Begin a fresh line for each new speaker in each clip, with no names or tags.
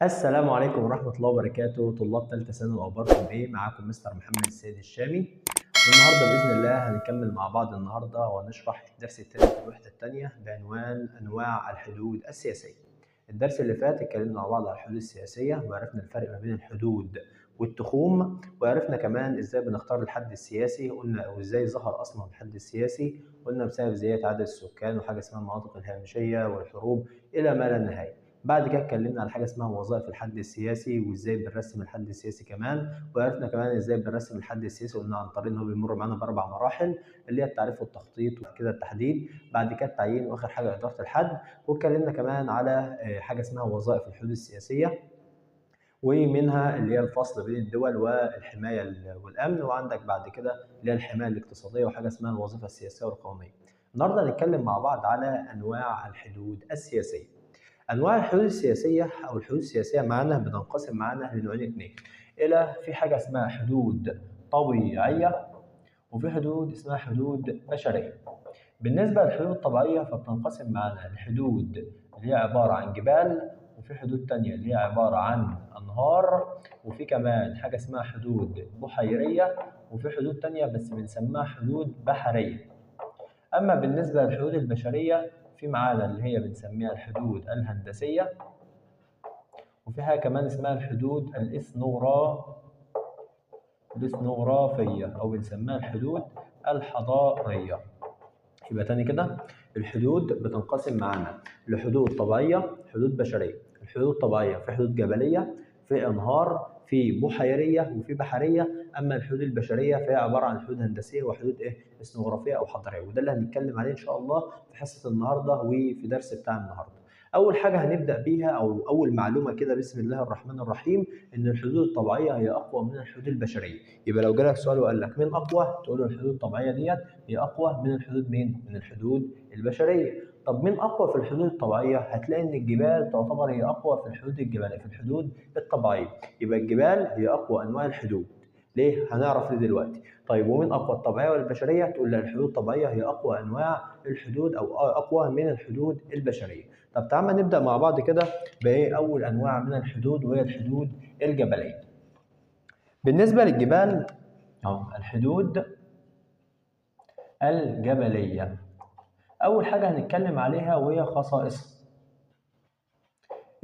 السلام عليكم ورحمة الله وبركاته، طلاب ثالثة ثانوي، أخباركم إيه؟ معاكم مستر محمد السيد الشامي، والنهارده بإذن الله هنكمل مع بعض النهارده وهنشرح الدرس الثاني في الوحدة الثانية بعنوان أنواع الحدود السياسية. الدرس اللي فات اتكلمنا مع بعض على الحدود السياسية، وعرفنا الفرق ما بين الحدود والتخوم، وعرفنا كمان ازاي بنختار الحد السياسي، قلنا وازاي ظهر اصلا الحد السياسي، قلنا بسبب زيادة عدد السكان وحاجة اسمها المناطق الهامشية والحروب إلى ما لا نهاية. بعد كده اتكلمنا على حاجة اسمها وظائف الحد السياسي وازاي بنرسم الحد السياسي كمان، وعرفنا كمان ازاي بنرسم الحد السياسي، قلنا عن طريق ان هو بيمر معانا باربع مراحل اللي هي التعريف والتخطيط وبعد كده التحديد، بعد كده التعيين، واخر حاجة ادارة الحد. واتكلمنا كمان على حاجة اسمها وظائف الحدود السياسية، ومنها اللي هي الفصل بين الدول والحماية والامن، وعندك بعد كده اللي هي الحماية الاقتصادية وحاجه اسمها الوظيفة السياسية والقوميه. النهارده هنتكلم مع بعض على انواع الحدود السياسية. انواع الحدود السياسية او الحدود السياسية معانا بتنقسم معانا لنوعين اتنين، الى في حاجة اسمها حدود طبيعية وفي حدود اسمها حدود بشرية. بالنسبة للحدود الطبيعية فبتنقسم معانا لحدود اللي هي عبارة عن جبال، وفي حدود تانية اللي هي عبارة عن انهار، وفي كمان حاجة اسمها حدود بحيريه، وفي حدود تانية بس بنسميها حدود بحرية. اما بالنسبة للحدود البشرية في معانا اللي هي بنسميها الحدود الهندسية، وفي حاجة كمان اسمها الحدود الإثنوغرافية أو بنسميها الحدود الحضارية. يبقى تاني كده الحدود بتنقسم معانا لحدود طبيعية، حدود بشرية. الحدود الطبيعية في حدود جبلية، في أنهار، في بحيرية، وفي بحرية. أما الحدود البشرية فهي عبارة عن حدود هندسية وحدود إيه؟ إثنوغرافية أو حضارية، وده اللي هنتكلم عليه إن شاء الله في حصة النهاردة وفي درس بتاع النهاردة. أول حاجة هنبدأ بيها أو أول معلومة كده، بسم الله الرحمن الرحيم، إن الحدود الطبيعية هي أقوى من الحدود البشرية. يبقى لو جالك سؤال وقال لك مين أقوى؟ تقول له الحدود الطبيعية ديت هي أقوى من الحدود مين؟ من الحدود البشرية. طب مين أقوى في الحدود الطبيعية؟ هتلاقي إن الجبال تعتبر هي أقوى في الحدود الجبلية، في الحدود الطبيعية. يبقى الجبال هي أقوى أنواع الحدود. ليه؟ هنعرف ليه دلوقتي. طيب ومين أقوى، الطبيعية ولا البشرية؟ تقول لا، الحدود الطبيعية هي أقوى أنواع الحدود أو أقوى من الحدود البشرية. طب تعالى نبدأ مع بعض كده بإيه أول أنواع من الحدود، وهي الحدود الجبلية. بالنسبة للجبال أهو الحدود الجبلية، أول حاجة هنتكلم عليها وهي خصائصها.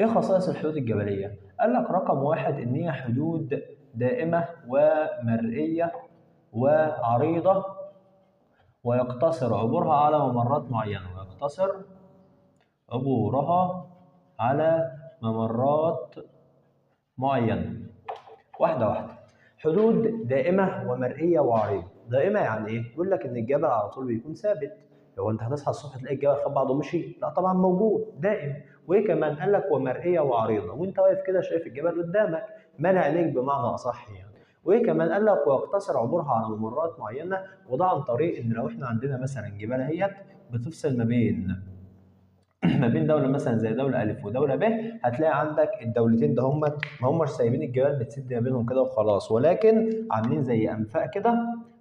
إيه خصائص الحدود الجبلية؟ قال لك رقم واحد إن هي حدود دائمة ومرئية وعريضة، ويقتصر عبورها على ممرات معينة، ويقتصر عبورها على ممرات معينة. واحدة واحدة. حدود دائمة ومرئية وعريضة. دائمة يعني إيه؟ يقول لك إن الجبل على طول بيكون ثابت. لو انت هتصحى الصبح تلاقي الجبل خد بعضه ومشي؟ لا طبعا موجود دائم. وايه كمان؟ قال لك ومرئيه وعريضه، وانت واقف كده شايف الجبل قدامك، مالي عينيك بمعنى اصح يعني. وايه كمان؟ قال لك ويقتصر عبورها على ممرات معينة، وده عن طريق ان لو احنا عندنا مثلا جبال اهيت بتفصل ما بين دولة مثلا زي دولة الف ودولة ب، هتلاقي عندك الدولتين ده هم ما هماش سايبين الجبال بتسد ما بينهم كده وخلاص، ولكن عاملين زي انفاق كده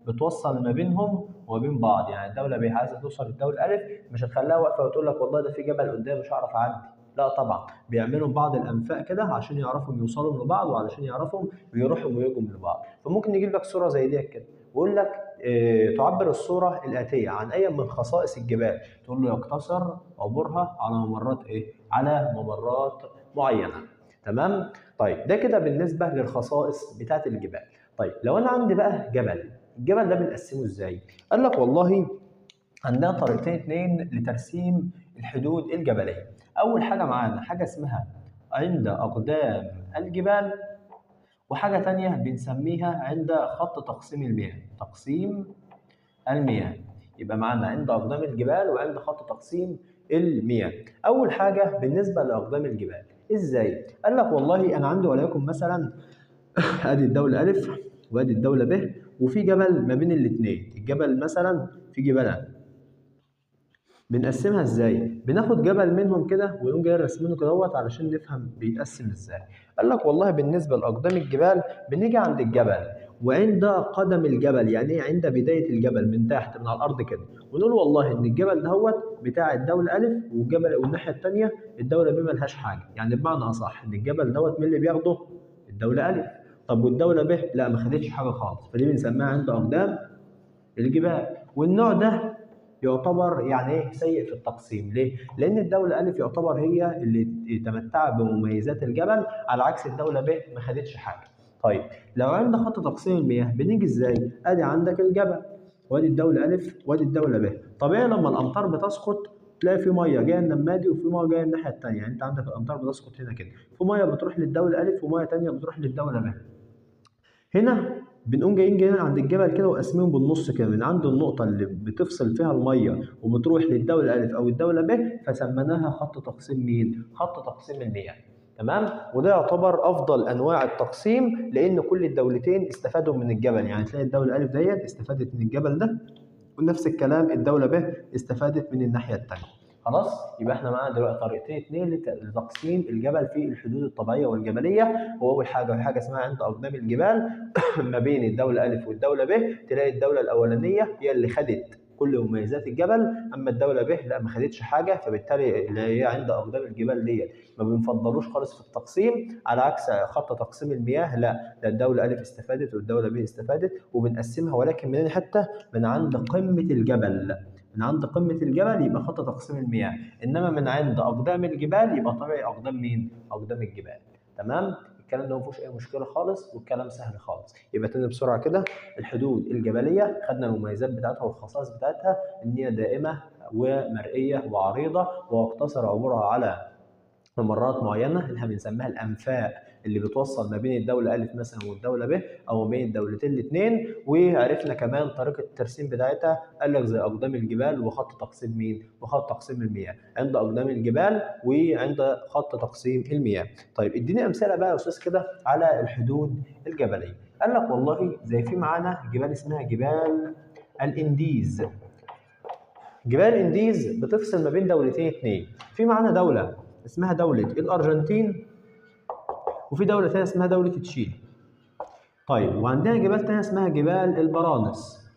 بتوصل ما بينهم وما بين بعض. يعني الدولة ب عايزه توصل للدولة الف، مش هتخليها واقفة وتقول لك والله ده في جبل قدام مش هعرف اعدي، لا طبعا بيعملوا بعض الانفاق كده عشان يعرفوا يوصلوا لبعض وعلشان يعرفوا ويروحوا ويجوا لبعض. فممكن يجيب لك صوره زي دي كده ويقول لك تعبر الصورة الاتية عن اي من خصائص الجبال، تقول له يقتصر عبورها على ممرات ايه؟ على ممرات معينة. تمام؟ طيب ده كده بالنسبة للخصائص بتاعه الجبال. طيب لو انا عندي بقى جبل، الجبل ده بنقسمه ازاي؟ قال لك والله عندنا طريقتين اتنين لترسيم الحدود الجبلية. اول حاجة معانا حاجة اسمها عند اقدام الجبال، وحاجه تانية بنسميها عند خط تقسيم المياه، تقسيم المياه. يبقى معانا عند اقدام الجبال وعند خط تقسيم المياه. اول حاجة بالنسبة لاقدام الجبال ازاي؟ قال لك والله انا عندي وليكن مثلا ادي الدولة الف وادي الدولة ب، وفي جبل ما بين الاثنين، الجبل مثلا في جبلان. بنقسمها ازاي؟ بناخد جبل منهم كده ونقوم جاي راسمينه كده اهوت علشان نفهم بيتقسم ازاي. قال لك والله بالنسبة لاقدام الجبال بنيجي عند الجبل وعند قدم الجبل، يعني ايه؟ عند بداية الجبل من تحت من على الارض كده، ونقول والله ان الجبل دهوت بتاع الدولة الف، والجبل والناحية الثانية الدولة ب ملهاش حاجة، يعني بمعنى اصح ان الجبل دوت مين اللي بياخده؟ الدولة الف. طب والدولة ب لا ما خدتش حاجة خالص، فدي بنسميها عند اقدام الجبال. والنوع ده يعتبر يعني ايه؟ سيء في التقسيم. ليه؟ لان الدولة الف يعتبر هي اللي تمتعت بمميزات الجبل، على عكس الدولة ب ما خدتش حاجة. طيب لو عندك خط تقسيم المياه بنيجي ازاي؟ ادي عندك الجبل وادي الدولة الف وادي الدولة ب. طبيعي لما الامطار بتسقط تلاقي في مية جاية النمادي وفي مية جاية الناحية الثانية، يعني انت عندك الامطار بتسقط هنا كده، في مية بتروح للدولة الف ومية ثانية بتروح للدولة ب. هنا بنقوم جايين عند الجبل كده وقاسمينهم بالنص كده، من عند النقطة اللي بتفصل فيها المية وبتروح للدولة ألف أو الدولة ب، فسميناها خط تقسيم مين؟ خط تقسيم المياه. تمام؟ وده يعتبر أفضل أنواع التقسيم، لأن كل الدولتين استفادوا من الجبل، يعني تلاقي الدولة ألف ديت استفادت من الجبل ده، ونفس الكلام الدولة ب استفادت من الناحية التانية. خلاص؟ يبقى احنا معانا دلوقتي طريقتين اتنين لتقسيم الجبل في الحدود الطبيعية والجبليه. هو اول حاجة اسمها عند اقدام الجبال ما بين الدولة الف والدولة ب، تلاقي الدولة الاولانية هي اللي خدت كل مميزات الجبل، اما الدولة ب لا ما خدتش حاجة، فبالتالي اللي هي عند اقدام الجبال ديت ما بنفضلوش خالص في التقسيم، على عكس خط تقسيم المياه لا، ده الدولة الف استفادت والدولة ب استفادت، وبنقسمها ولكن من حتى من عند قمة الجبل. من عند قمة الجبل يبقى خط تقسيم المياه، إنما من عند أقدام الجبال يبقى طبيعي أقدام مين؟ أقدام الجبال. تمام؟ الكلام ده ما فيهوش أي مشكلة خالص، والكلام سهل خالص. يبقى تاني بسرعة كده، الحدود الجبلية خدنا المميزات بتاعتها والخصائص بتاعتها، إن هي دائمة ومرئية وعريضة، ويقتصر عبورها على ممرات معينة اللي احنا بنسميها الأنفاق، اللي بتوصل ما بين الدولة ألف مثلا والدولة ب، أو ما بين الدولتين الاثنين. وعرفنا كمان طريقة الترسيم بتاعتها، قال لك زي أقدام الجبال وخط تقسيم مين؟ وخط تقسيم المياه، عند أقدام الجبال وعند خط تقسيم المياه. طيب اديني أمثلة بقى يا أستاذ كده على الحدود الجبلية. قال لك والله زي في معانا جبال اسمها جبال الإنديز. جبال الإنديز بتفصل ما بين دولتين اثنين، في معانا دولة اسمها دولة الأرجنتين، وفي دولة تانية اسمها دولة تشيلي. طيب وعندنا جبال تانية اسمها جبال البرانس.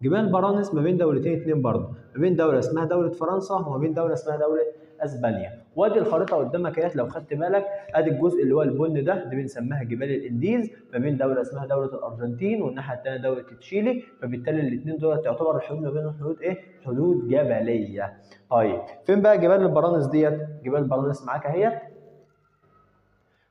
جبال البرانس ما بين دولتين اتنين برضه، ما بين دولة اسمها دولة فرنسا وما بين دولة اسمها دولة اسبانيا. وادي الخريطة قدامك اهيت، لو خدت بالك ادي الجزء اللي هو البن ده، دي بنسميها جبال الانديز، ما بين دولة اسمها دولة الأرجنتين والناحية التانية دولة تشيلي، فبالتالي الاثنين دول تعتبر الحدود ما بينهم حدود ايه؟ حدود جبلية. طيب فين بقى جبال البرانس ديت؟ جبال البرانس معاك اهيت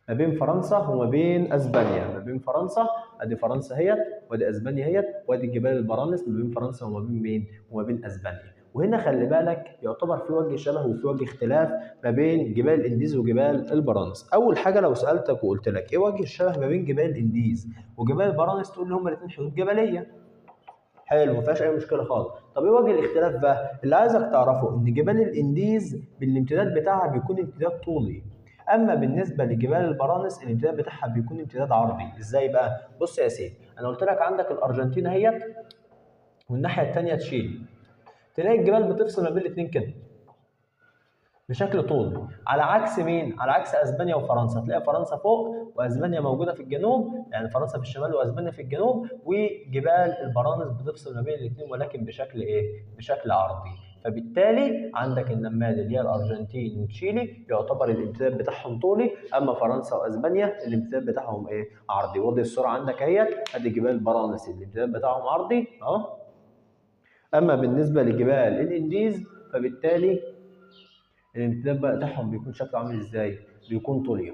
ما بين فرنسا وما بين اسبانيا، ما بين فرنسا، ادي فرنسا اهيت وادي اسبانيا اهيت، وادي جبال البرانس ما بين فرنسا وما بين مين؟ وما بين اسبانيا. وهنا خلي بالك يعتبر في وجه شبه وفي وجه اختلاف ما بين جبال الانديز وجبال البرانس. اول حاجة لو سالتك وقلت لك ايه وجه الشبه ما بين جبال الانديز وجبال البرانس، تقول لي هما الاثنين حدود جبلية. حلو، ما فيهاش اي مشكلة خالص. طب ايه وجه الاختلاف بقى؟ اللي عايزك تعرفه ان جبال الانديز بالامتداد بتاعها بيكون امتداد طولي، اما بالنسبة لجبال البرانس الامتداد بتاعها بيكون امتداد عرضي. ازاي بقى؟ بص يا سيدي، انا قلت لك عندك الارجنتين اهيت والناحية الثانية تشيلي، تلاقي الجبال بتفصل ما بين الاثنين كده بشكل طولي، على عكس مين؟ على عكس اسبانيا وفرنسا، تلاقي فرنسا فوق واسبانيا موجودة في الجنوب، يعني فرنسا في الشمال واسبانيا في الجنوب، وجبال البرانس بتفصل ما بين الاثنين ولكن بشكل ايه؟ بشكل عرضي. فبالتالي عندك النماذج اللي هي الارجنتين وتشيلي يعتبر الامتداد بتاعهم طولي، اما فرنسا واسبانيا الامتداد بتاعهم ايه؟ عرضي. وادي الصورة عندك اهيت، ادي جبال البرانس الامتداد بتاعهم عرضي اهو. اما بالنسبة لجبال الانديز فبالتالي الامتداد بتاعهم بيكون شكله عامل ازاي؟ بيكون طولي.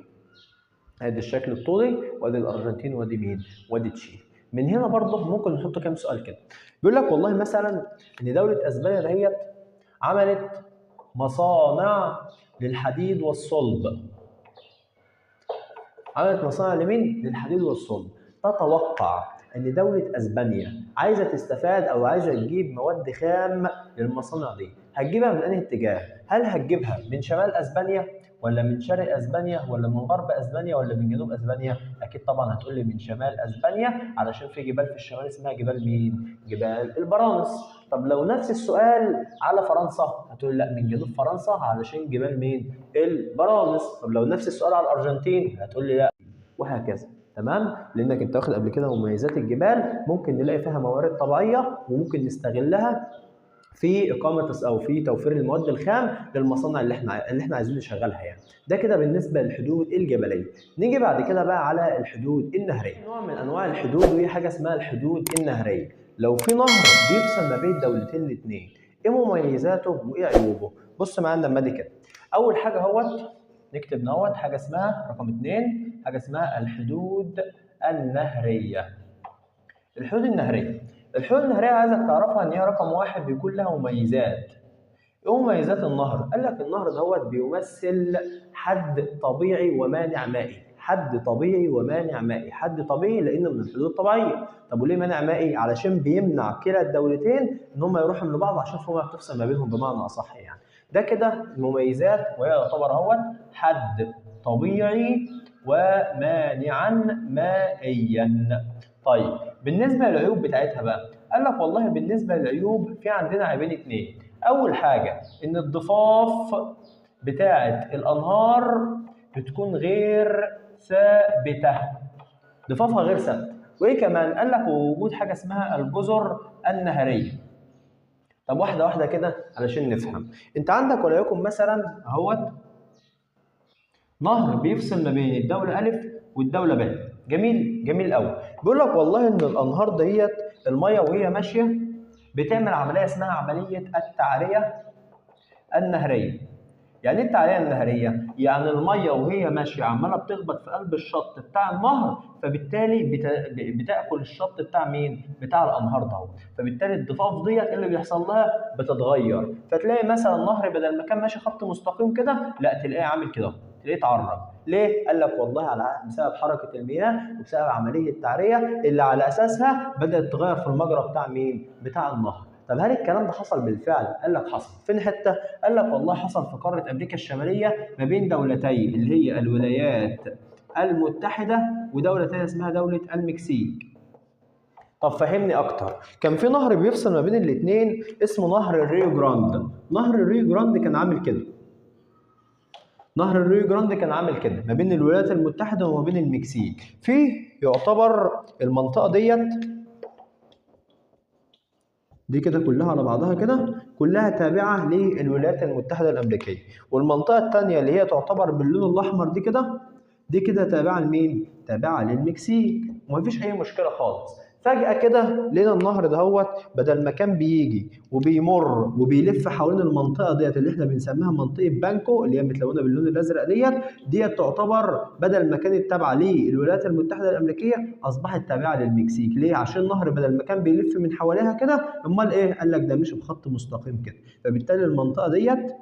ادي الشكل الطولي، وادي الارجنتين، وادي مين؟ وادي تشيلي. من هنا برضه ممكن نحط كام سؤال كده. بيقول لك والله مثلا ان دولة اسبانيا دهيت عملت مصانع للحديد والصلب. عملت مصانع لمين؟ للحديد والصلب. تتوقع ان دولة اسبانيا عايزه تستفاد او عايزه تجيب مواد خام للمصانع دي، هتجيبها من انهي اتجاه؟ هل هتجيبها من شمال اسبانيا ولا من شرق اسبانيا ولا من غرب اسبانيا ولا من جنوب اسبانيا؟ اكيد طبعا هتقول لي من شمال اسبانيا، علشان في جبال في الشمال اسمها جبال مين؟ جبال البرانس. طب لو نفس السؤال على فرنسا هتقول لا من جنوب فرنسا علشان جبال مين؟ البرانس. طب لو نفس السؤال على الارجنتين هتقول لي لا، وهكذا. تمام؟ تمام؟ لانك انت واخد قبل كده مميزات الجبال ممكن نلاقي فيها موارد طبيعية وممكن نستغلها في اقامه او في توفير المواد الخام للمصانع اللي احنا عايزين نشغلها يعني. ده كده بالنسبة للحدود الجبلية. نيجي بعد كده بقى على الحدود النهريه. نوع من انواع الحدود وهي حاجة اسمها الحدود النهريه. لو في نهر بيفصل ما بين الدولتين الاثنين، ايه مميزاته وايه عيوبه؟ بص معانا لما دي كده. اول حاجة اهوت نكتب نوت حاجة اسمها رقم 2، حاجة اسمها الحدود النهريه. الحدود النهريه، الحدود النهريه عايزك تعرفها ان هي رقم 1 بيكون لها مميزات. ايه مميزات النهر؟ قال لك النهر دوت بيمثل حد طبيعي ومانع مائي، حد طبيعي ومانع مائي، حد طبيعي لانه من الحدود الطبيعية. طب وليه مانع مائي؟ علشان بيمنع كلا الدولتين ان هم يروحوا من بعض، عشان في مية بتفصل ما بينهم بمعنى اصح يعني. ده كده المميزات، وهي يعتبر اهوت حد طبيعي ومانعا مائيا. طيب بالنسبة للعيوب بتاعتها بقى، قال لك والله بالنسبة للعيوب في عندنا عيبين اتنين. اول حاجة ان الضفاف بتاعه الانهار بتكون غير ثابتة، ضفافها غير ثابتة. وايه كمان؟ قال لك ووجود حاجة اسمها الجزر النهريه. طب واحدة واحدة كده علشان نفهم. انت عندك وليكن مثلا اهوت نهر بيفصل ما بين الدولة الف والدولة ب. جميل، جميل قوي. بيقول لك والله ان الانهار ديت المية وهي ماشية بتعمل عملية اسمها عملية التعريه النهريه. يعني ايه التعريه النهريه؟ يعني المية وهي ماشية عماله بتخبط في قلب الشط بتاع النهر، فبالتالي بتاكل الشط بتاع مين؟ بتاع الانهار ده. فبالتالي الضفاف ديت اللي بيحصل لها بتتغير، فتلاقي مثلا النهر بدل ما كان ماشي خط مستقيم كده، لا تلاقيه عامل كده، تلاقيه اتعرج. ليه؟ قال لك والله على بسبب حركة المياه وبسبب عملية التعريه اللي على اساسها بدات تغير في المجرى بتاع مين؟ بتاع النهر. طب هل الكلام ده حصل بالفعل؟ قال لك حصل. فين حتة؟ قال لك والله حصل في قارة امريكا الشمالية ما بين دولتين اللي هي الولايات المتحدة ودولة ثانية اسمها دولة المكسيك. طب فهمني اكتر. كان في نهر بيفصل ما بين الاثنين اسمه نهر الريو جراند. نهر الريو جراند كان عامل كده. نهر الريو جراند كان عامل كده ما بين الولايات المتحدة وما بين المكسيك. فيه يعتبر المنطقة ديت دي كده كلها على بعضها كده كلها تابعة للولايات المتحدة الأمريكية، والمنطقة الثانية اللي هي تعتبر باللون الأحمر دي كده، دي كده تابعة لمين؟ تابعة للمكسيك، ومفيش أي مشكلة خالص. فجأة كده لقينا النهر دهوت بدل ما كان بيجي وبيمر وبيلف حوالين المنطقة ديت اللي احنا بنسميها منطقة بانكو اللي هي متلونة باللون الأزرق ديت، ديت تعتبر بدل ما كانت تابعة للولايات المتحدة الأمريكية أصبحت تابعة للمكسيك. ليه؟ عشان النهر بدل ما كان بيلف من حواليها كده، أمال إيه؟ قال لك ده مشي بخط مستقيم كده، فبالتالي المنطقة ديت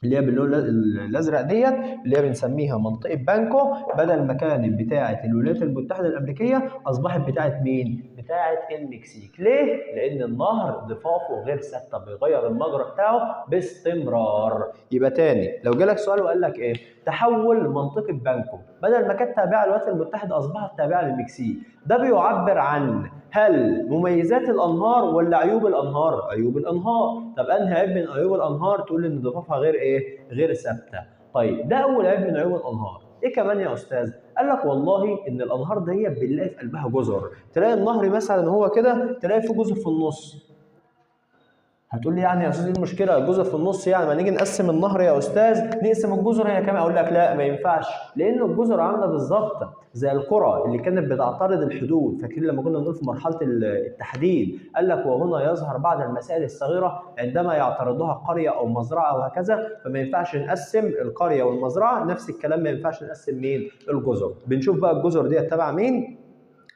اللي هي باللون الازرق ديت اللي هي بنسميها منطقة بانكو بدل ما كانت بتاعه الولايات المتحدة الامريكية اصبحت بتاعه مين؟ بتاعه المكسيك. ليه؟ لان النهر ضفافه غير ثابتة، بيغير المجرى بتاعه باستمرار. يبقى تاني لو جالك سؤال وقال لك ايه؟ تحول منطقة بانكو بدل ما كانت تابعه للولايات المتحدة اصبحت تابعه للمكسيك، ده بيعبر عن هل مميزات الانهار ولا عيوب الانهار؟ عيوب الانهار. طب انهي عيب من عيوب الانهار؟ تقول ان ضفافها غير ايه؟ غير ثابتة. طيب ده اول عيب من عيوب الانهار. ايه كمان يا استاذ؟ قال لك والله ان الانهار دي بنلاقي في قلبها جزر، تلاقي النهر مثلا هو كده تلاقي في جزر في النص. هتقول لي يعني يا استاذ ايه المشكلة؟ الجزر في النص يعني ما نيجي نقسم النهر يا استاذ نقسم الجزر هي كمان؟ اقول لك لا ما ينفعش، لان الجزر عامله بالظبط زي القرى اللي كانت بتعترض الحدود. فاكرين لما كنا بنقول في مرحلة التحديد قال لك وهنا يظهر بعض المسائل الصغيرة عندما يعترضها قرية او مزرعة وهكذا، فما ينفعش نقسم القرية والمزرعه، نفس الكلام ما ينفعش نقسم مين؟ الجزر. بنشوف بقى الجزر دي تبع مين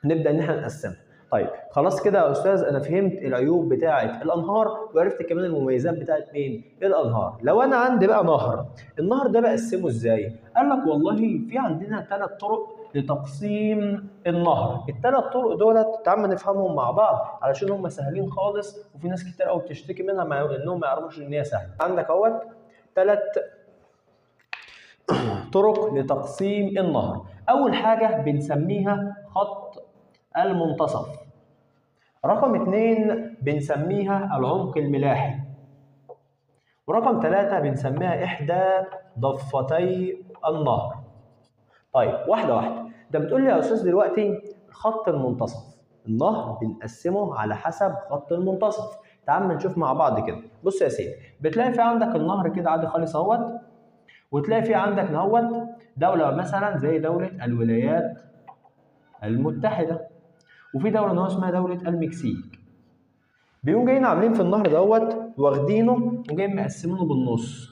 نبدا ان احنا نقسمها. طيب خلاص كده يا استاذ انا فهمت العيوب بتاعه الانهار وعرفت كمان المميزات بتاعه مين؟ الانهار. لو انا عندي بقى نهر، النهر ده بقسمة ازاي؟ قال لك والله في عندنا 3 طرق لتقسيم النهر. الثلاث طرق دولت تعال نفهمهم مع بعض علشان هم سهلين خالص وفي ناس كتير قوي بتشتكي منها مع انهم ما يعرفوش ان هي سهلة. عندك اهوت 3 طرق لتقسيم النهر. اول حاجة بنسميها خط المنتصف. رقم 2 بنسميها العمق الملاحي. ورقم 3 بنسميها إحدى ضفتي النهر. طيب واحدة واحدة. ده بتقول لي يا استاذ دلوقتي خط المنتصف، النهر بنقسمه على حسب خط المنتصف. تعال نشوف مع بعض كده. بص يا سيدي، بتلاقي في عندك النهر كده عادي خالص اهوت، وتلاقي في عندك اهوت دولة مثلا زي دولة الولايات المتحدة، وفي دولة نوع اسمها دولة المكسيك. بيقوم جايين عاملين في النهر دوت واخدينه وجايين مقسمينه بالنص،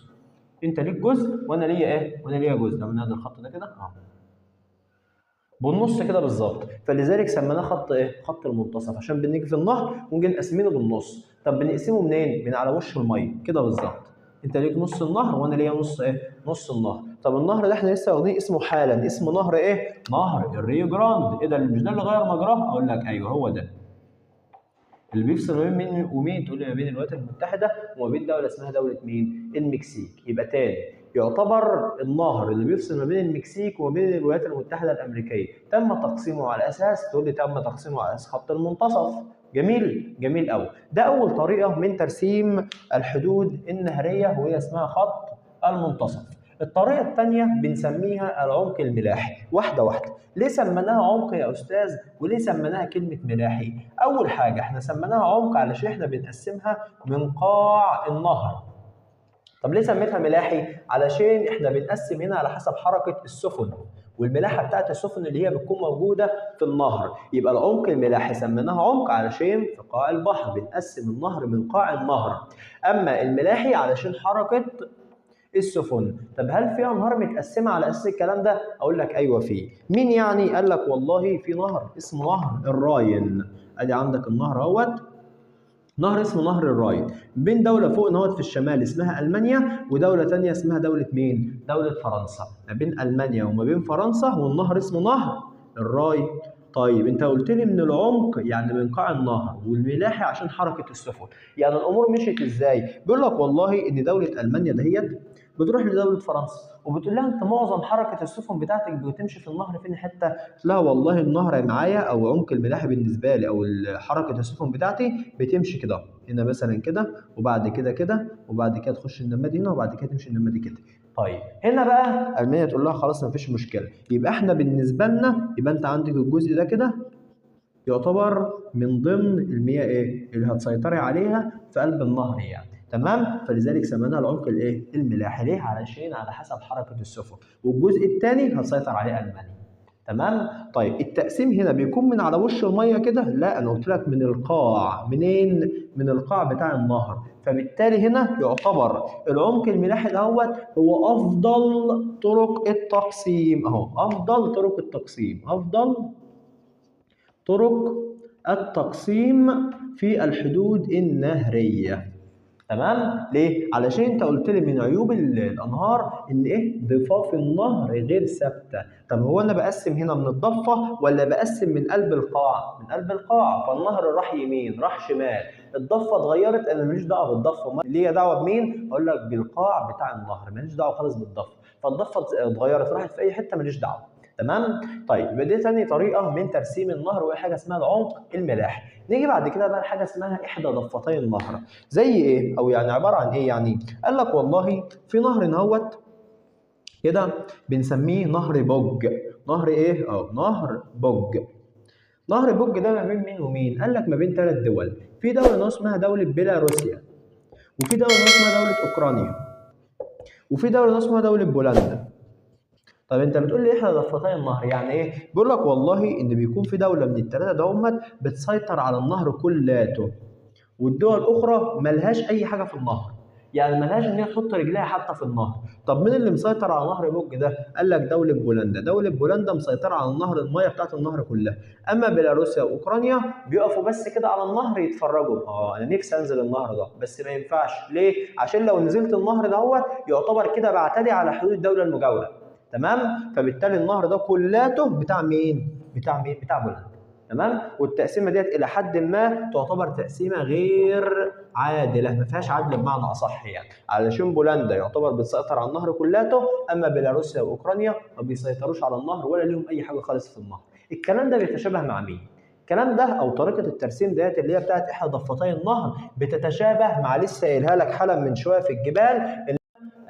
انت ليك جزء وانا ليا ايه؟ وانا ليا جزء. لما ناخد الخط ده كده اهو بالنص كده بالظبط، فلذلك سميناه خط ايه؟ خط المنتصف، عشان بنيجي في النهر ونجي نقسمينه بالنص. طب بنقسمه منين؟ من على وش المية كده بالظبط، انت ليك نص النهر وانا ليا نص ايه؟ نص النهر. طب النهر ده احنا لسه واخدين اسمه حالا، اسمه نهر ايه؟ نهر الريو جراند. ايه ده؟ مش ده اللي غير مجراه؟ اقول لك ايوه هو ده اللي بيفصل ما بين مين ومين؟ تقول لي ما بين الولايات المتحدة وما بين دولة اسمها دولة مين؟ المكسيك. يبقى تاني يعتبر النهر اللي بيفصل ما بين المكسيك وما بين الولايات المتحدة الامريكية تم تقسيمه على اساس، تقول لي تم تقسيمه على اساس خط المنتصف. جميل، جميل قوي. ده اول طريقه من ترسيم الحدود النهريه وهي اسمها خط المنتصف. الطريقة الثانية بنسميها العمق الملاحي. واحدة واحدة. ليه سميناها عمق يا استاذ وليه سميناها كلمة ملاحي؟ اول حاجة احنا سميناها عمق علشان احنا بنقسمها من قاع النهر. طب ليه سميتها ملاحي؟ علشان احنا بنقسم هنا على حسب حركة السفن والملاحه بتاعت السفن اللي هي بتكون موجودة في النهر. يبقى العمق الملاحي سميناها عمق علشان في قاع البحر بنقسم النهر من قاع النهر. اما الملاحي علشان حركة السفن. طب هل في انهار متقسمه على اساس الكلام ده؟ اقول لك ايوه في. مين يعني؟ قال لك والله في نهر اسمه نهر الراين. ادي عندك النهر اهوت، نهر اسمه نهر الراين، بين دولة فوق نهوت في الشمال اسمها ألمانيا، ودولة تانية اسمها دولة مين؟ دولة فرنسا. ما بين ألمانيا وما بين فرنسا، والنهر اسمه نهر الراين. طيب انت قلت لي من العمق يعني من قاع النهر، والملاحي عشان حركة السفن. يعني الأمور مشيت ازاي؟ بيقول لك والله إن دولة ألمانيا دهيت بتروح لدولة فرنسا وبتقول لها انت معظم حركة السفن بتاعتك بتمشي في النهر فين حتة؟ لا والله النهر معايا او عمق الملاحي بالنسبة لي او حركة السفن بتاعتي بتمشي كده، هنا مثلا كده، وبعد كده كده، وبعد كده تخش النمادي هنا، وبعد كده تمشي النمادي كده. طيب هنا بقى ألمانيا تقول لها خلاص مفيش مشكلة، يبقى احنا بالنسبة لنا يبقى انت عندك الجزء ده كده يعتبر من ضمن المياه ايه؟ اللي هتسيطري عليها في قلب النهر يعني. تمام؟ فلذلك سميناها العمق الايه؟ الملاحي. ليه؟ علشان على حسب حركة السفن، والجزء الثاني هتسيطر عليه المانيا. تمام؟ طيب التقسيم هنا بيكون من على وش المية كده؟ لا، انا قلت لك من القاع. منين؟ من القاع بتاع النهر. فبالتالي هنا يعتبر العمق الملاحي دوت هو افضل طرق التقسيم اهو، افضل طرق التقسيم، افضل طرق التقسيم في الحدود النهريه. تمام؟ ليه؟ علشان انت قلت لي من عيوب الانهار ان ايه؟ ضفاف النهر غير ثابتة. طب هو انا بقسم هنا من الضفة ولا بقسم من قلب القاع؟ من قلب القاع. فالنهر راح يمين راح شمال، الضفة اتغيرت، انا ماليش دعوه بالضفه، ليا دعوه بمين؟ اقول لك بالقاع بتاع النهر، ماليش دعوه خالص بالضفه. فالضفه اتغيرت راحت في اي حتة ماليش دعوه. تمام؟ طيب يبقى دي ثاني طريقه من ترسيم النهر، وهي حاجة اسمها العمق الملاحي. نيجي بعد كده بقى لحاجة اسمها احدى ضفتي النهر. زي ايه؟ او يعني عبارة عن ايه يعني؟ قال لك والله في نهر نهوت كده بنسميه نهر بوج. نهر ايه؟ نهر بوج. نهر بوج ده ما بين مين ومين؟ قال لك ما بين 3 دول. في دولة اسمها دولة بيلاروسيا، وفي دولة اسمها دولة اوكرانيا، وفي دولة اسمها دولة بولندا. طب انت بتقول لي احنا ضفتي النهر يعني ايه؟ بيقول لك والله ان بيكون في دولة من الثلاثة دوت بتسيطر على النهر كلاته، والدول الاخرى ملهاش اي حاجة في النهر، يعني ملهاش ان هي تحط رجلها حتى في النهر. طب مين اللي مسيطر على نهر بوج ده؟ قال لك دولة بولندا. دولة بولندا مسيطرة على النهر، المية بتاعت النهر كلها. اما بيلاروسيا واوكرانيا بيقفوا بس كده على النهر يتفرجوا. انا نفسي انزل النهر ده بس ما ينفعش. ليه؟ عشان لو نزلت النهر دوت يعتبر كده بعتدي على حدود الدولة المجاورة. تمام؟ فبالتالي النهر ده كلاته بتاع مين؟ بتاع مين؟ بتاع بولندا. تمام؟ والتقسيمه ديت الى حد ما تعتبر تقسيمه غير عادلة، ما فيهاش عدل بمعنى اصح يعني، علشان بولندا يعتبر بتسيطر على النهر كلاته، اما بيلاروسيا واوكرانيا ما بيسيطروش على النهر ولا ليهم اي حاجة خالص في النهر. الكلام ده بيتشابه مع مين؟ الكلام ده او طريقه الترسيم ديت اللي هي بتاعت احدى ضفتي النهر بتتشابه مع لسه قايلها لك حالا من شوية في الجبال.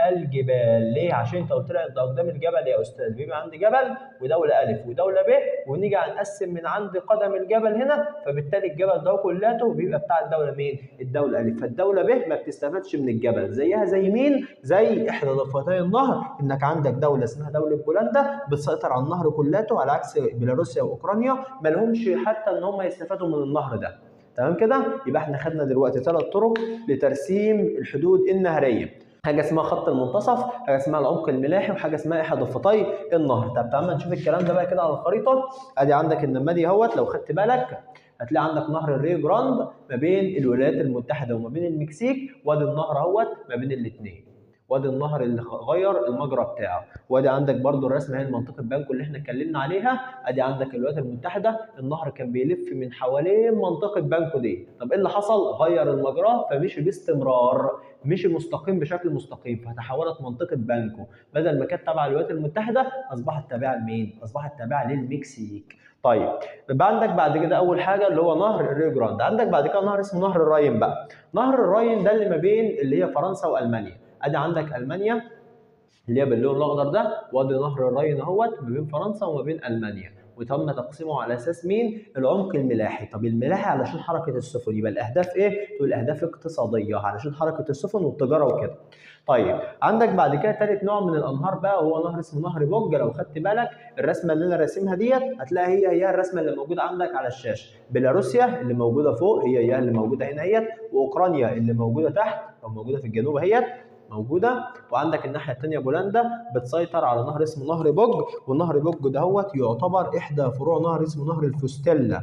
الجبال. ليه؟ عشان انت قلت لها انت قدام الجبل يا استاذ، بيبقى عندي جبل ودولة الف ودولة ب، ونيجي هنقسم من عند قدم الجبل هنا، فبالتالي الجبل ده كلته بيبقى بتاع الدولة مين؟ الدولة الف، فالدولة ب ما بتستفادش من الجبل، زيها زي مين؟ زي احدى ضفتي النهر، انك عندك دولة اسمها دولة بولندا بتسيطر على النهر كلته، على عكس بيلاروسيا واوكرانيا ما لهمش حتى ان هم يستفادوا من النهر ده. تمام كده؟ يبقى احنا خدنا دلوقتي 3 طرق لترسيم الحدود النهريه، حاجة اسمها خط المنتصف، حاجة اسمها العمق الملاحي، وحاجه اسمها احد ضفتي النهر. طب تعالى نشوف الكلام ده بقى كده على الخريطة. ادي عندك النماذج اهوت، لو خدت بالك هتلاقي عندك نهر الريو جراند ما بين الولايات المتحدة وما بين المكسيك، وادي النهر اهوت ما بين الاثنين، وادي النهر اللي غير المجرى بتاعه، وادي عندك برضو الرسمة هي منطقة بانكو اللي احنا اتكلمنا عليها. ادي عندك الولايات المتحدة، النهر كان بيلف من حوالين منطقة بانكو دي، طب ايه اللي حصل؟ غير المجرى فمشي باستمرار، مشي مستقيم بشكل مستقيم، فتحولت منطقة بانكو بدل ما كانت تابعه للولايات المتحدة اصبحت تابعه لمين؟ اصبحت تابعه للمكسيك. طيب يبقى عندك بعد كده اول حاجة اللي هو نهر الريو جراند، عندك بعد كده نهر اسمه نهر الراين بقى. نهر الراين ده اللي ما بين اللي هي فرنسا والمانيا. ادي عندك المانيا اللي هي باللون الاخضر ده، وادي نهر الراين اهوت ما بين فرنسا وما بين المانيا، وتم تقسيمه على اساس مين؟ العمق الملاحي. طب الملاحي علشان حركة السفن، يبقى الاهداف ايه؟ تقول اهداف اقتصادية علشان حركة السفن والتجارة وكده. طيب عندك بعد كده ثالث نوع من الانهار بقى، وهو نهر اسمه نهر بوج. لو خدت بالك الرسمة اللي انا راسمها ديت هتلاقي هي هي الرسمة اللي موجودة عندك على الشاشة، بيلاروسيا اللي موجودة فوق هي هي اللي موجودة هنا اهيت، واوكرانيا اللي موجودة تحت او موجودة في الجنوب اهيت موجودة، وعندك الناحية الثانية بولندا بتسيطر على نهر اسمه نهر بوج، والنهر بوج دهوت يعتبر احدى فروع نهر اسمه نهر الفوستيلا.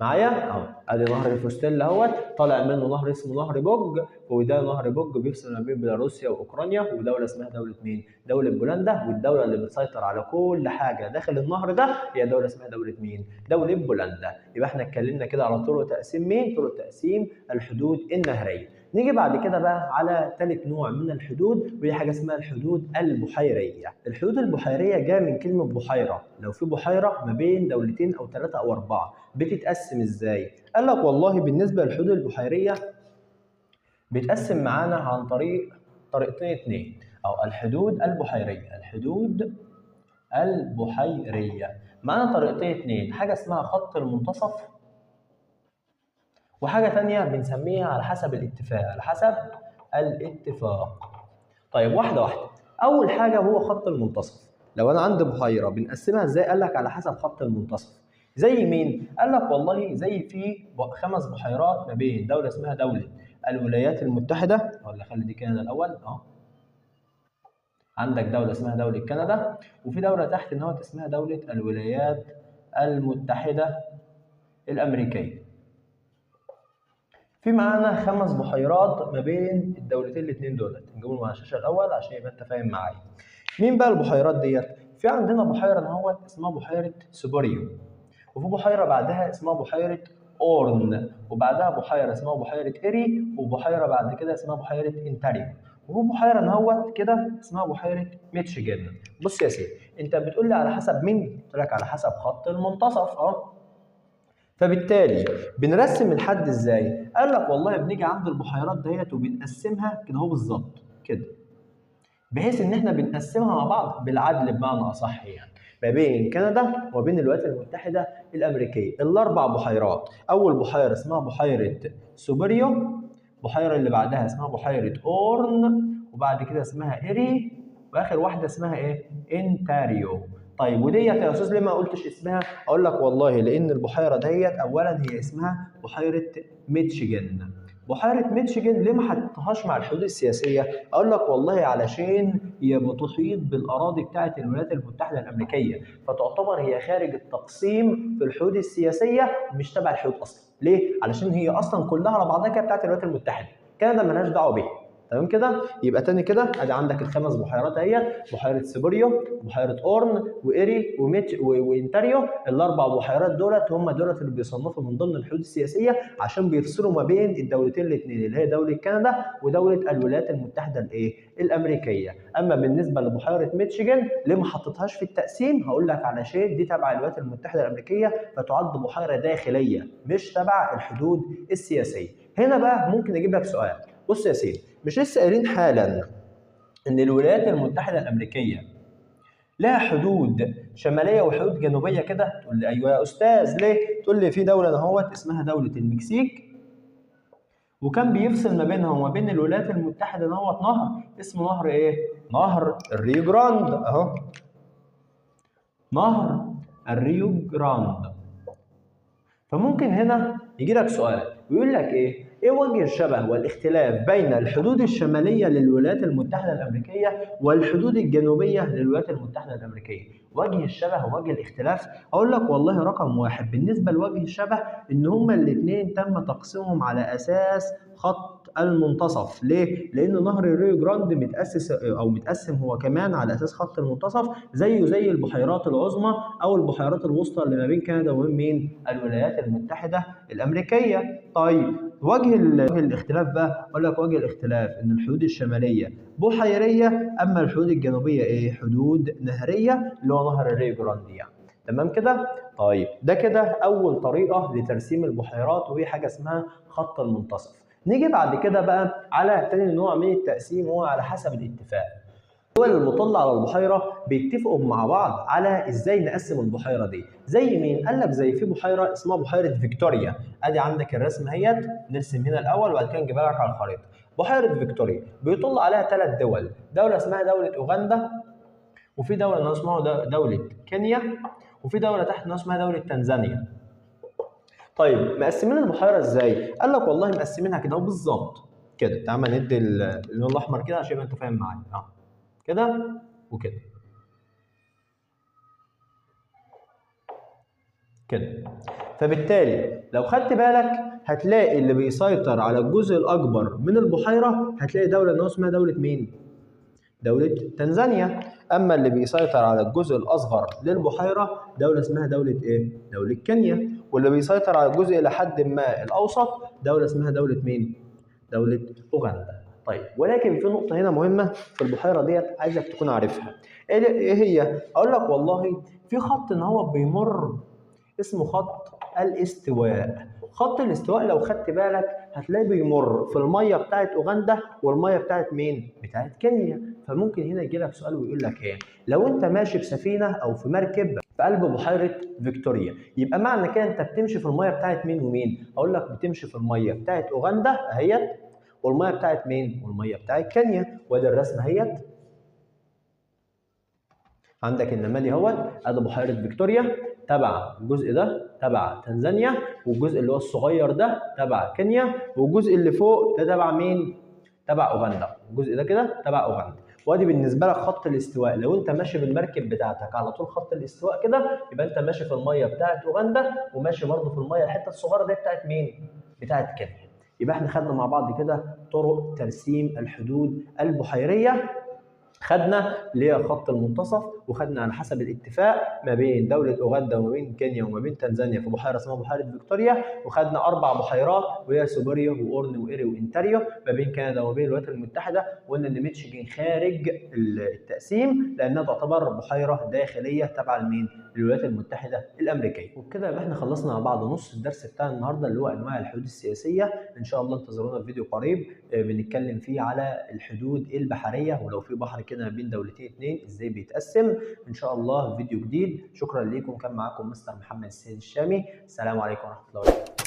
معايا؟ اهو ادي نهر الفوستيلا اهوت طالع منه نهر اسمه نهر بوج، وده نهر بوج بيفصل ما بين بيلاروسيا واوكرانيا ودولة اسمها دولة مين؟ دولة بولندا، والدولة اللي بتسيطر على كل حاجة داخل النهر ده هي دولة اسمها دولة مين؟ دولة بولندا. يبقى احنا اتكلمنا كده على طرق تقسيم مين؟ طرق تقسيم الحدود النهريه. نيجي بعد كده بقى على ثالث نوع من الحدود، وهي حاجة اسمها الحدود البحيريه. الحدود البحيريه جاية من كلمة بحيرة، لو في بحيرة ما بين دولتين او 3 او 4 بتتقسم ازاي؟ قال لك والله بالنسبة للحدود البحيريه بتقسم معانا عن طريق طريقتين اثنين، او الحدود البحيريه. الحدود البحيريه معانا طريقتين اثنين، حاجة اسمها خط المنتصف، وحاجة تانية بنسميها على حسب الاتفاق، على حسب الاتفاق. طيب واحدة واحدة. أول حاجة هو خط المنتصف. لو أنا عندي بحيرة بنقسمها إزاي؟ قال لك على حسب خط المنتصف. زي مين؟ قال لك والله زي في 5 بحيرات ما بين دولة اسمها دولة الولايات المتحدة، ولا خلي دي كندا الأول، أهو. عندك دولة اسمها دولة كندا، وفي دولة تحت إن هو اسمها دولة الولايات المتحدة الأمريكية. في معانا 5 بحيرات ما بين الدولتين الاثنين دولت، نجيبهم على الشاشة الاول عشان يبقى انت فاهم معايا. مين بقى البحيرات ديت؟ في عندنا بحيرة اهوت اسمها بحيرة سوبريو، وفي بحيرة بعدها اسمها بحيرة اورن، وبعدها بحيرة اسمها بحيرة ايري، وبحيره بعد كده اسمها بحيرة انتاريو، وفي بحيرة اهوت كده اسمها بحيرة ميتشيجان. بص يا سيدي، انت بتقول لي على حسب مين؟ قلت لك على حسب خط المنتصف. فبالتالي بنرسم الحد ازاي؟ قال لك والله بنيجي عند البحيرات ديت وبنقسمها كده اهو بالظبط كده، بحيث ان احنا بنقسمها مع بعض بالعدل بمعنى اصح، يعني ما بين كندا وما بين الولايات المتحدة الامريكية. الاربع بحيرات، اول بحيرة اسمها بحيرة سوبريو، بحيرة اللي بعدها اسمها بحيرة اورن، وبعد كده اسمها ايري، واخر واحدة اسمها ايه؟ انتاريو. طيب وديت يا استاذ ليه ما قلتش اسمها؟ اقول لك والله لان البحيرة ديت اولا هي اسمها بحيرة ميتشيجان. بحيرة ميتشيجان ليه ما حطيتهاش مع الحدود السياسية؟ اقول لك والله علشان هي بتحيط بالاراضي بتاعه الولايات المتحدة الامريكية، فتعتبر هي خارج التقسيم في الحدود السياسية، مش تبع الحدود اصلا. ليه؟ علشان هي اصلا كلها على بعضها كده بتاعه الولايات المتحدة، كندا مالهاش دعوه بيها. تمام كده؟ يبقى تاني كده ادي عندك الخمس بحيرات اهيت، بحيرة سيبوريو، بحيرة اورن، وايري، وميتش، وانتاريو. الاربع بحيرات دولت هم دولت اللي بيصنفوا من ضمن الحدود السياسية عشان بيفصلوا ما بين الدولتين الاثنين اللي هي دولة كندا ودولة الولايات المتحدة الايه؟ الامريكية. اما بالنسبة لبحيره ميتشيجان ليه ما حطيتهاش في التقسيم؟ هقول لك علشان دي تبع الولايات المتحدة الامريكية فتعد بحيرة داخلية مش تبع الحدود السياسية. هنا بقى ممكن اجيب لك سؤال. بص يا سيدي، مش لسه قايلين حالا ان الولايات المتحدة الامريكية لها حدود شمالية وحدود جنوبيه كده؟ تقول لي ايوه يا استاذ. ليه؟ تقول لي في دولة اهوت اسمها دولة المكسيك، وكان بيفصل ما بينها وما بين الولايات المتحدة نهوت نهر اسمه نهر ايه؟ نهر الريو جراند اهو، نهر الريو جراند. فممكن هنا يجي لك سؤال ويقول لك ايه؟ ايه وجه الشبه والاختلاف بين الحدود الشمالية للولايات المتحدة الامريكية والحدود الجنوبية للولايات المتحدة الامريكية؟ وجه الشبه ووجه الاختلاف. اقول لك والله رقم واحد بالنسبة لوجه الشبه ان هما الاثنين تم تقسيمهم على اساس خط المنتصف. ليه؟ لان نهر الريو جراند متاسس او متقسم هو كمان على اساس خط المنتصف، زيه زي البحيرات العظمى او البحيرات الوسطى اللي ما بين كندا وما بين الولايات المتحدة الامريكية. طيب وجه الاختلاف بقى، اقول لك وجه الاختلاف ان الحدود الشمالية بحيريه، اما الحدود الجنوبية ايه؟ حدود نهريه اللي هو نهر الريو جراند يعني. تمام كده؟ طيب ده كده اول طريقه لترسيم البحيرات، وهي حاجة اسمها خط المنتصف. نيجي بعد كده بقى على تاني نوع من التقسيم، هو على حسب الاتفاق. الدول المطلة على البحيرة بيتفقوا مع بعض على ازاي نقسم البحيرة دي. زي مين؟ قال لك زي في بحيرة اسمها بحيرة فيكتوريا. ادي عندك الرسم اهيت، نرسم هنا الاول وبعد كده نجيبها لك على الخريطة. بحيرة فيكتوريا بيطل عليها 3 دول، دولة اسمها دولة اوغندا، وفي دولة اسمها دولة كينيا، وفي دولة تحت اسمها دولة تنزانيا. طيب مقسمين البحيرة ازاي؟ قال لك والله مقسمينها كده بالظبط كده. تعالى ندي اللون الاحمر كده عشان يبقى انت فاهم معايا، كده وكده كده. فبالتالي لو خدت بالك هتلاقي اللي بيسيطر على الجزء الاكبر من البحيرة هتلاقي دولة اسمها دولة مين؟ دولة تنزانيا. اما اللي بيسيطر على الجزء الاصغر للبحيره دولة اسمها دولة ايه؟ دولة كينيا. واللي بيسيطر على الجزء الى حد ما الاوسط دولة اسمها دولة مين؟ دولة اوغندا. طيب ولكن في نقطة هنا مهمة في البحيرة ديت عايزك تكون عارفها. ايه هي؟ اقول لك والله في خط ان هو بيمر اسمه خط الاستواء. خط الاستواء لو خدت بالك هتلاقي بيمر في المية بتاعت اوغندا والمية بتاعت مين؟ بتاعت كينيا. فممكن هنا يجي لك سؤال ويقول لك ايه؟ لو انت ماشي بسفينه او في مركب في قلب بحيرة فيكتوريا، يبقى معنى كده انت بتمشي في المية بتاعت مين ومين؟ اقول لك بتمشي في المية بتاعت اوغندا اهيت، والمية بتاعت مين؟ والمية بتاعت كينيا. وادي الرسمة اهيت، عندك النمالي اهوت، ادي بحيرة فيكتوريا تبع الجزء ده تبع تنزانيا، والجزء اللي هو الصغير ده تبع كينيا، والجزء اللي فوق ده تبع مين؟ تبع اوغندا. الجزء ده كده تبع اوغندا. وادي بالنسبة لك خط الاستواء. لو انت ماشي بالمركب بتاعتك على طول خط الاستواء كده يبقى انت ماشي في المية بتاعت اوغندا، وماشي برضه في المية الحتة الصغيرة دي بتاعت مين؟ بتاعت كينيا. يبقى احنا خدنا مع بعض كده طرق ترسيم الحدود البحيريه، خدنا اللي هي خط المنتصف، وخدنا على حسب الاتفاق ما بين دولة أوغندا وما بين كينيا وما بين تنزانيا في بحيرة اسمها بحيرة فيكتوريا، وخدنا 4 بحيرات وهي سوبريو وأورن وإيري وإنتاريو ما بين كندا وما بين الولايات المتحدة، وقلنا إن ميتشيجن خارج التقسيم لأنها تعتبر بحيرة داخلية تابعة لمين؟ للولايات المتحدة الأمريكية. وبكده يبقى احنا خلصنا مع بعض نص الدرس بتاع النهارده اللي هو أنواع الحدود السياسية. إن شاء الله انتظرونا في فيديو قريب بنتكلم فيه على الحدود البحرية، ولو في بحر كده بين دولتين اتنين ازاي بيتقسم. ان شاء الله فيديو جديد. شكرا ليكم، كان معاكم مستر محمد السيد الشامي. السلام عليكم ورحمة الله وبركاته.